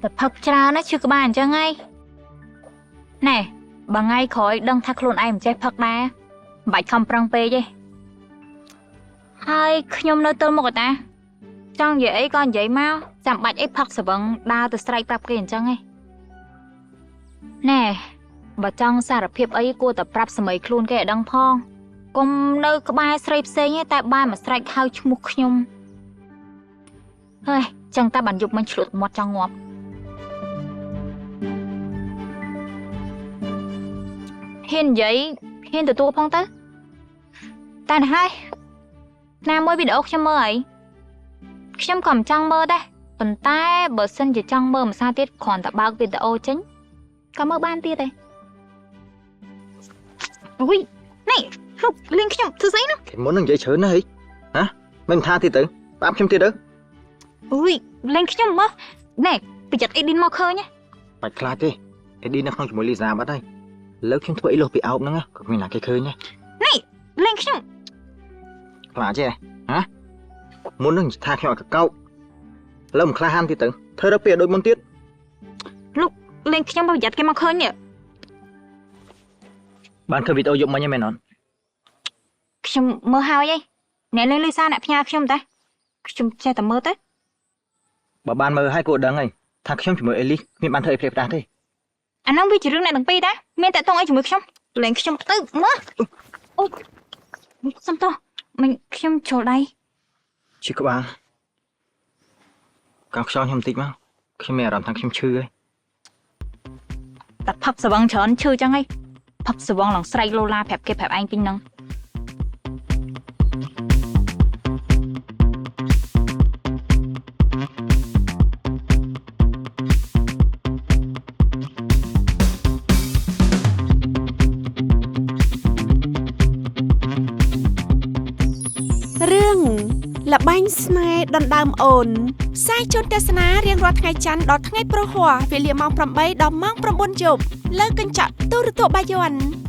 តែផឹកច្រើនណាឈឺក្បាលអញ្ចឹងហើយណែបើថ្ងៃក្រោយដឹងថាខ្លួនឯងមិនចេះផឹកដែរមិនបាច់ខំប្រឹងពេកទេហើយខ្ញុំនៅទល់មុខតាចង់និយាយអីក៏និយាយមកចាំបាច់អីផឹកស្វឹងដើរទៅស្រែកប្រាប់គេអញ្ចឹងឯងណែបើចង់សារភាពអីគួរតែប្រាប់សមីខ្លួនគេឲ្យដឹងផងកុំនៅក្បែរស្រីផ្សេងទេតែបែរមកស្រែកហៅឈ្មោះខ្ញុំហើយចឹងតែបានយប់មិញឆ្លួតមាត់ចង់ងាប់ហ៊ាននិយាយហ៊ានទទួលផងទៅតែណាហើយណាមួយវីដេអូខ្ញុំមើលអីខ្ញុំក៏មិនចង់មើលដែរប៉ុន្តែបើសិនជាចង់មើលមួយសារទៀតគ្រាន់តែបើកវីដេអូចេញក៏មើលបានទៀតដែរអូយនេះលោកលេងខ្ញុំធ្វើស្អីនោះ គេមុននឹងនិយាយច្រើនណាស់ហីហ៎មិនថាទៀតទៅប្រាប់ខ្ញុំទៀតទៅ អូយលេងខ្ញុំមើលណែប្រយ័ត្នអេឌីនមកឃើញណា បាច់ខ្លាចទេអេឌីននៅក្នុងជាមួយលីសាបាត់ហើយលើខ្ញុំធ្វើអីលោះពីអោបហ្នឹងក៏គ្មានណាគេឃើញដែរ នេះលេងខ្ញុំ ខ្លាចទេហ៎មុននឹងថាខ្ញុំឲ្យកកោកលើមិនក្លាហានទៀតទៅធ្វើរកពីដូចមុនទៀត លោកលេងខ្ញុំប្រយ័ត្នគេមកឃើញនេះ បានឃើញវីដេអូយប់មិញហ្នឹងមែនអត់ ខ្ញុំមើលហើយឯងអ្នកលេងលីសាអ្នកផ្ញើខ្ញុំតែខ្ញុំចេះតែមើលទៅ បើបានមើលហើយគួរដឹងហើយថាខ្ញុំជាមួយអេលីសគ្មានបានធ្វើអីផ្លេសផ្ដាស់ទេ អាហ្នឹងវាជារឿងអ្នកទាំងពីរដែរមានតែតងអីជាមួយខ្ញុំលេងខ្ញុំទៅមើលអូសុំទោសមិញខ្ញុំចូលដៃ ឈឺក្បាលកោខ្យល់ខ្ញុំបន្តិចមកខ្ញុំមានអារម្មណ៍ថាខ្ញុំឈឺហើយ តែផឹកស្វឹងច្រើនឈឺចឹងហីផឹកស្វឹងឡើងស្រែកលោឡាប្រាប់គេប្រាប់ឯងពីហ្នឹង រឿងលបែងស្នេហ៍ដណ្ដើមអូនផ្សាយជូនទស្សនារៀងរាល់ថ្ងៃច័ន្ទដល់ថ្ងៃព្រហស្បតិ៍វេលាម៉ោង8ដល់ម៉ោង9យប់លើកញ្ចក់ទូរទស្សន៍បាយ័ន។